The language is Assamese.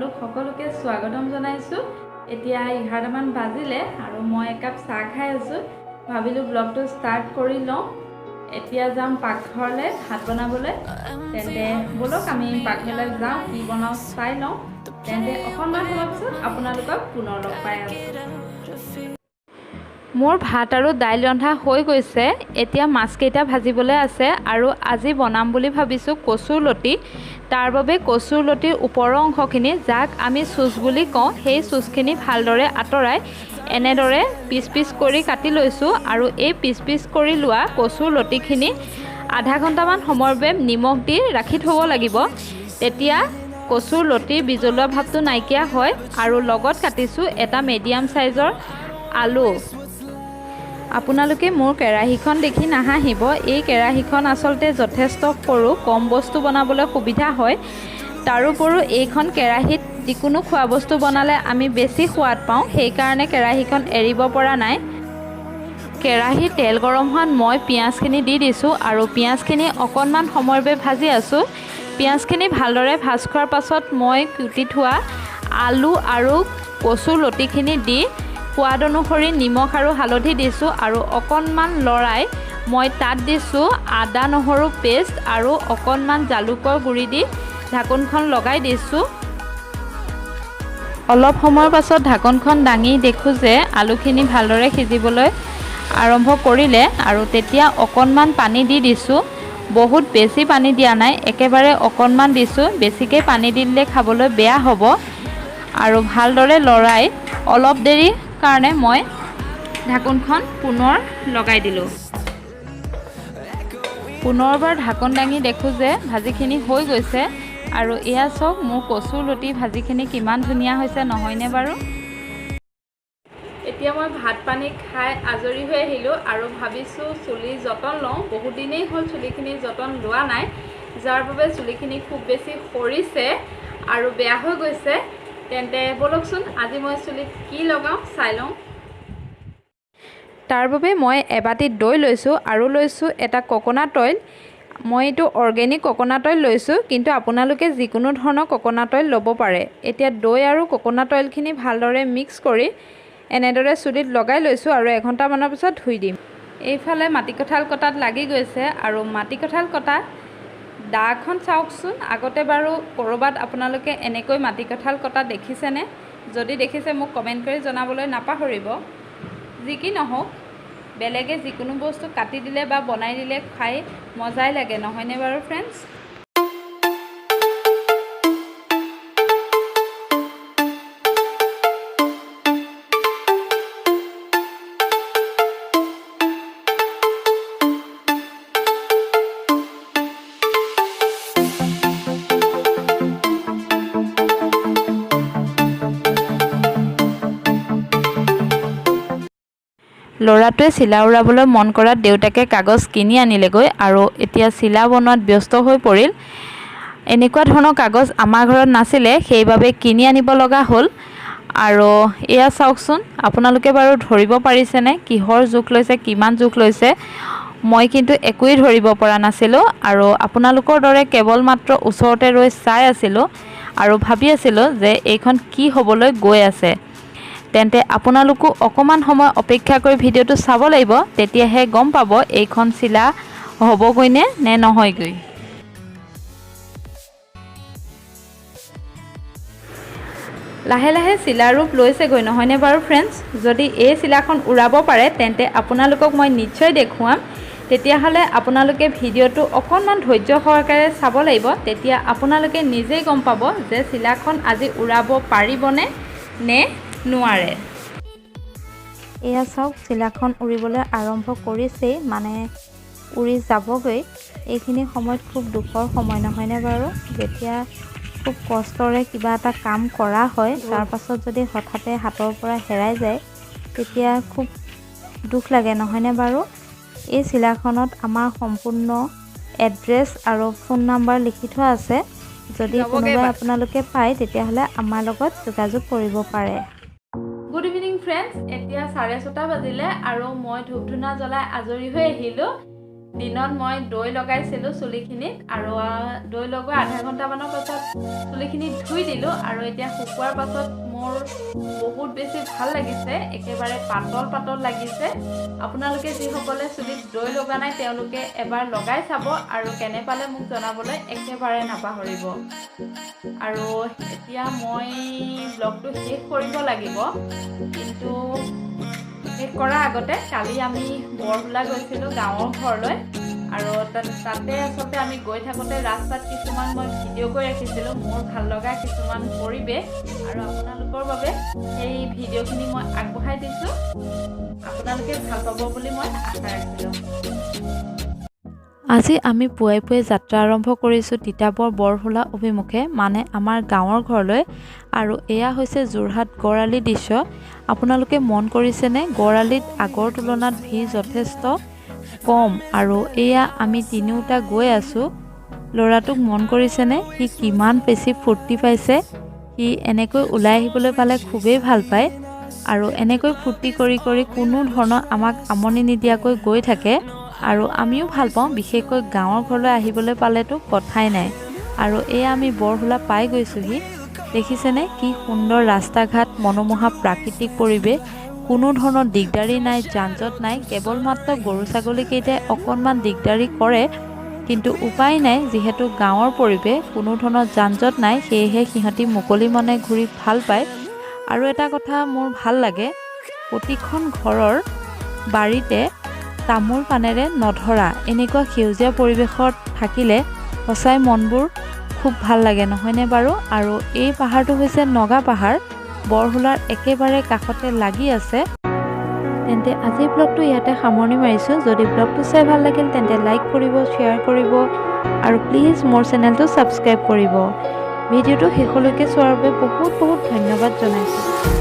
আপোনালোক সকলোকে স্বাগতম জনাইছোঁ। এতিয়া 11টামান বাজিলে আৰু মই একাপ চাহ খাই আছোঁ। ভাবিলোঁ ব্লগটো ষ্টাৰ্ট কৰি লওঁ। এতিয়া যাম পাকঘৰলৈ ভাত বনাবলৈ। তেন্তে ব'লক আমি পাকঘৰলৈ যাওঁ, কি বনাওঁ চাই লওঁ। তেন্তে অকণমান সময়ৰ পিছত আপোনালোকক পুনৰ লগ পাই আছোঁ। মোৰ ভাত আৰু দাইল ৰন্ধা হৈ গৈছে। এতিয়া মাছকেইটা ভাজিবলৈ আছে আৰু আজি বনাম বুলি ভাবিছোঁ কচুৰ লতি। তাৰ বাবে কচুৰ লতিৰ ওপৰৰ অংশখিনি, যাক আমি চুচ বুলি কওঁ, সেই চুচখিনি ভালদৰে আঁতৰাই এনেদৰে পিচ পিচ কৰি কাটি লৈছোঁ। আৰু এই পিচ পিচ কৰি লোৱা কচুৰ লতিখিনি আধা ঘণ্টামান সময়ৰ বাবে নিমখ দি ৰাখি থ'ব লাগিব। তেতিয়া কচুৰ লতিৰ বিজলুৱা ভাৱটো নাইকিয়া হয়। আৰু লগত কাটিছোঁ এটা মিডিয়াম চাইজৰ আলু। আপোনালোকে মোৰ কেৰাহীখন দেখি নাহাঁহিব। এই কেৰাহীখন আচলতে যথেষ্ট সৰু, কম বস্তু বনাবলৈ সুবিধা হয়। তাৰোপৰিও এইখন কেৰাহীত যিকোনো খোৱা বস্তু বনালে আমি বেছি সোৱাদ পাওঁ, সেইকাৰণে কেৰাহীখন এৰিব পৰা নাই। কেৰাহীত তেল গৰম হোৱাত মই পিঁয়াজখিনি দি দিছোঁ আৰু পিঁয়াজখিনি অকণমান সময়ৰ বাবে ভাজি আছোঁ। পিঁয়াজখিনি ভালদৰে ভাজ খোৱাৰ পাছত মই কুটি থোৱা আলু আৰু কচুৰ লতিখিনি দি সোৱাদ অনুসৰি নিমখ আৰু হালধি দিছোঁ আৰু অকণমান লৰাই মই তাত দিছোঁ আদা নহৰু পেষ্ট আৰু অকণমান জালুকৰ গুড়ি দি ঢাকোনখন লগাই দিছোঁ। অলপ সময়ৰ পাছত ঢাকোনখন দাঙি দেখোঁ যে আলুখিনি ভালদৰে সিজিবলৈ আৰম্ভ কৰিলে আৰু তেতিয়া অকণমান পানী দি দিছোঁ। বহুত বেছি পানী দিয়া নাই, একেবাৰে অকণমান দিছোঁ। বেছিকৈ পানী দি দিলে খাবলৈ বেয়া হ'ব। আৰু ভালদৰে লৰাই অলপ দেৰিৰ কাৰণে মই ঢাকোনখন পুনৰ লগাই দিলোঁ। পুনৰবাৰ ঢাকোন দাঙি দেখোঁ যে ভাজিখিনি হৈ গৈছে। আৰু এয়া চাওক, মোৰ কচুৰ লতি ভাজিখিনি কিমান ধুনীয়া হৈছে, নহয়নে বাৰু? এতিয়া মই ভাত পানী খাই আজৰি হৈ আহিলোঁ আৰু ভাবিছোঁ চুলিৰ যতন লওঁ। বহুত দিনেই হ'ল চুলিখিনিৰ যতন লোৱা নাই, যাৰ বাবে চুলিখিনি খুব বেছি সৰিছে আৰু বেয়া হৈ গৈছে। তেন্তে ব'লকচোন, আজি মই চুলিত কি লগাওঁ চাই লওঁ। তাৰ বাবে মই এবাতি দৈ লৈছোঁ আৰু লৈছোঁ এটা কক'নাট অইল। মই এইটো অৰ্গেনিক কক'নাট অইল লৈছোঁ, কিন্তু আপোনালোকে যিকোনো ধৰণৰ কক'নাট অইল ল'ব পাৰে। এতিয়া দৈ আৰু কক'নাট অইলখিনি ভালদৰে মিক্স কৰি এনেদৰে চুলিত লগাই লৈছোঁ আৰু এঘণ্টামানৰ পিছত ধুই দিম। এইফালে মাটি কঁঠাল কটাত লাগি গৈছে আৰু মাটি কঁঠাল কটা দাখন চাওকচোন। আগতে বাৰু ক'ৰবাত আপোনালোকে এনেকৈ মাটি কঁঠাল কটা দেখিছেনে? যদি দেখিছে, মোক কমেণ্ট কৰি জনাবলৈ নাপাহৰিব। যি কি নহওক, বেলেগে যিকোনো বস্তু কাটি দিলে বা বনাই দিলে খাই মজাই লাগে, নহয়নে বাৰু ফ্ৰেণ্ডছ? ল'ৰাটোৱে চিলা উৰাবলৈ মন কৰাত দেউতাকে কাগজ কিনি আনিলেগৈ আৰু এতিয়া চিলা বনোৱাত ব্যস্ত হৈ পৰিল। এনেকুৱা ধৰণৰ কাগজ আমাৰ ঘৰত নাছিলে, সেইবাবে কিনি আনিব লগা হ'ল। আৰু এয়া চাওকচোন, আপোনালোকে বাৰু ধৰিব পাৰিছেনে কিহৰ জোখ লৈছে, কিমান জোখ লৈছে? মই কিন্তু একোৱেই ধৰিব পৰা নাছিলোঁ আৰু আপোনালোকৰ দৰে কেৱল মাত্ৰ ওচৰতে ৰৈ চাই আছিলোঁ আৰু ভাবি আছিলোঁ যে এইখন কি হ'বলৈ গৈ আছে। তেন্তে আপোনালোকো অকণমান সময় অপেক্ষা কৰি ভিডিঅ'টো চাব লাগিব, তেতিয়াহে গম পাব এইখন চিলা হ'বগৈ নে নহয়গৈ। লাহে লাহে চিলা ৰূপ লৈছেগৈ, নহয়নে বাৰু ফ্ৰেণ্ডছ? যদি এই চিলাখন উৰাব পাৰে, তেন্তে আপোনালোকক মই নিশ্চয় দেখুৱাম। তেতিয়াহ'লে আপোনালোকে ভিডিঅ'টো অকণমান ধৈৰ্য সহকাৰে চাব লাগিব। তেতিয়া আপোনালোকে নিজেই গম পাব যে চিলাখন আজি উৰাব পাৰিবনে নে নোৱাৰে। এয়া চাওক, চিলাখন উৰিবলৈ আৰম্ভ কৰিছেই, মানে উৰি যাবগৈ। এইখিনি সময়ত খুব দুখৰ সময়, নহয়নে বাৰু? যেতিয়া খুব কষ্টৰে কিবা এটা কাম কৰা হয়, তাৰ পাছত যদি হঠাতে হাতৰ পৰা হেৰাই যায়, তেতিয়া খুব দুখ লাগে, নহয়নে বাৰু? এই চিলাখনত আমাৰ সম্পূৰ্ণ এড্ৰেছ আৰু ফোন নাম্বাৰ লিখি থোৱা আছে। যদি যাবগৈ কোনোবাই এবাৰ। আপোনালোকে পায়, তেতিয়াহ'লে আমাৰ লগত যোগাযোগ কৰিব পাৰে। গুড ইভিনিং ফ্ৰেণ্ডছ, এতিয়া 6:30 বাজিলে আৰু মই ধূপ ধূনা জ্বলাই আজৰি হৈ আহিলোঁ। দিনত মই দৈ লগাইছিলোঁ চুলিখিনিত আৰু দৈ লগোৱা আধা ঘণ্টামানৰ পাছত চুলিখিনি ধুই দিলোঁ আৰু এতিয়া শুকোৱাৰ পাছত মোৰ বহুত বেছি ভাল লাগিছে, একেবাৰে পাতল পাতল লাগিছে। আপোনালোকে যিসকলে চুলিত দৈ লগোৱা নাই, তেওঁলোকে এবাৰ লগাই চাব আৰু কেনে পালে মোক জনাবলৈ একেবাৰে নাপাহৰিব। আৰু এতিয়া মই ব্লগটো শেষ কৰিব লাগিব, কিন্তু শেষ কৰাৰ আগতে কালি আমি বৰহোলা গৈছিলোঁ গাঁৱৰ ঘৰলৈ আৰু তাতে আচলতে আমি গৈ থাকোঁতে ৰাস্তাত কিছুমান মই ভিডিঅ' কৰি ৰাখিছিলোঁ, মোৰ ভাল লগা কিছুমান পৰিৱেশ, আৰু আপোনালোকৰ বাবে সেই ভিডিঅ'খিনি মই আগবঢ়াই দিছোঁ। আপোনালোকে ভাল পাব বুলি মই আশা ৰাখিলোঁ। আজি আমি পুৱাই পুৱাই যাত্ৰা আৰম্ভ কৰিছোঁ তিতাবৰ বৰহোলা অভিমুখে, মানে আমাৰ গাঁৱৰ ঘৰলৈ। আৰু এয়া হৈছে যোৰহাট গড়আলি দৃশ্য। আপোনালোকে মন কৰিছেনে, গড়আলিত আগৰ তুলনাত ভিৰ যথেষ্ট কম। আৰু এয়া আমি তিনিওটা গৈ আছোঁ। ল'ৰাটোক মন কৰিছেনে, সি কিমান বেছি ফূৰ্তি পাইছে। সি এনেকৈ ওলাই আহিবলৈ পালে খুবেই ভাল পায় আৰু এনেকৈ ফূৰ্তি কৰি কৰি কোনো ধৰণৰ আমাক আমনি নিদিয়াকৈ গৈ থাকে আৰু আমিও ভাল পাওঁ। বিশেষকৈ গাঁৱৰ ঘৰলৈ আহিবলৈ পালেতো কথাই নাই। আৰু এয়া আমি বৰহোলা পাই গৈছোঁহি। দেখিছেনে কি সুন্দৰ ৰাস্তা ঘাট, মনোমোহা প্ৰাকৃতিক পৰিৱেশ, কোনো ধৰণৰ দিগদাৰী নাই, যান জঁট নাই। কেৱল মাত্ৰ গৰু ছাগলীকেইটাই অকণমান দিগদাৰী কৰে, কিন্তু উপায় নাই, যিহেতু গাঁৱৰ পৰিৱেশ, কোনো ধৰণৰ যান জঁট নাই, সেয়েহে সিহঁতি মুকলি মনে ঘূৰি ভাল পায়। আৰু এটা কথা মোৰ ভাল লাগে, প্ৰতিখন ঘৰৰ বাৰীতে তামোল পাণেৰে নধৰা এনেকুৱা সেউজীয়া পৰিৱেশত থাকিলে সঁচাই মনবোৰ খুব ভাল লাগে, নহয়নে বাৰু? আৰু এই পাহাৰটো হৈছে নগা পাহাৰ, বৰহোলাৰ একেবাৰে কাষতে লাগি আছে। তেন্তে আজিৰ ব্লগটো ইয়াতে সামৰণি মাৰিছোঁ। যদি ব্লগটো চাই ভাল লাগিল, তেন্তে লাইক কৰিব, শ্বেয়াৰ কৰিব আৰু প্লিজ মোৰ চেনেলটো ছাবস্ক্ৰাইব কৰিব। ভিডিঅ'টো শেষলৈকে চোৱাৰ বাবে বহুত বহুত ধন্যবাদ জনাইছোঁ।